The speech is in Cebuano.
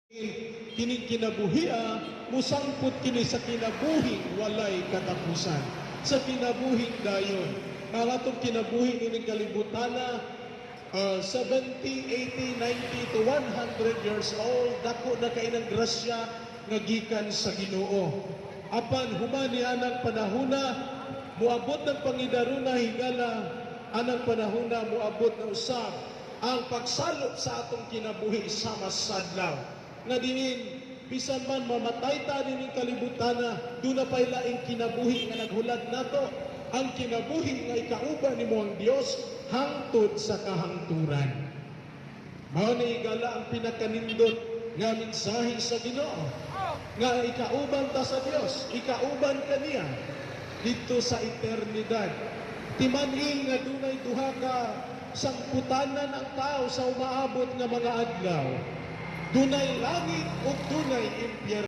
Kining kinabuhia musangpot kini sa kinabuhing walay katapusan, sa kinabuhing dayon. Ang atong kinabuhi nining kalibutana, 70, 80, 90 to 100 years old, dako na kay ng grasya nga gikan sa Ginoo. Apan human ni anang panahuna, muabot ng pangidaruna, higala, anang panahuna muabot na usab ang pagsalop sa atong kinabuhi sama sa adlaw nga diin bisan man mamatay ta nining kalibutana, duna pay laing kinabuhi nga naghulad nato, ang kinabuhi nga ikauban nimo ang Dios hangtod sa kahangturan. Mao ni, higala, ang pinakanindot nga mensahe sa Ginoo nga ikauban ta sa Dios, ikauban kaniya didto sa eternidad. Timan-i nga dunay duha ka sangputanan ang tao sa umaabot nga mga adlaw: dunay langit ug dunay impyerno.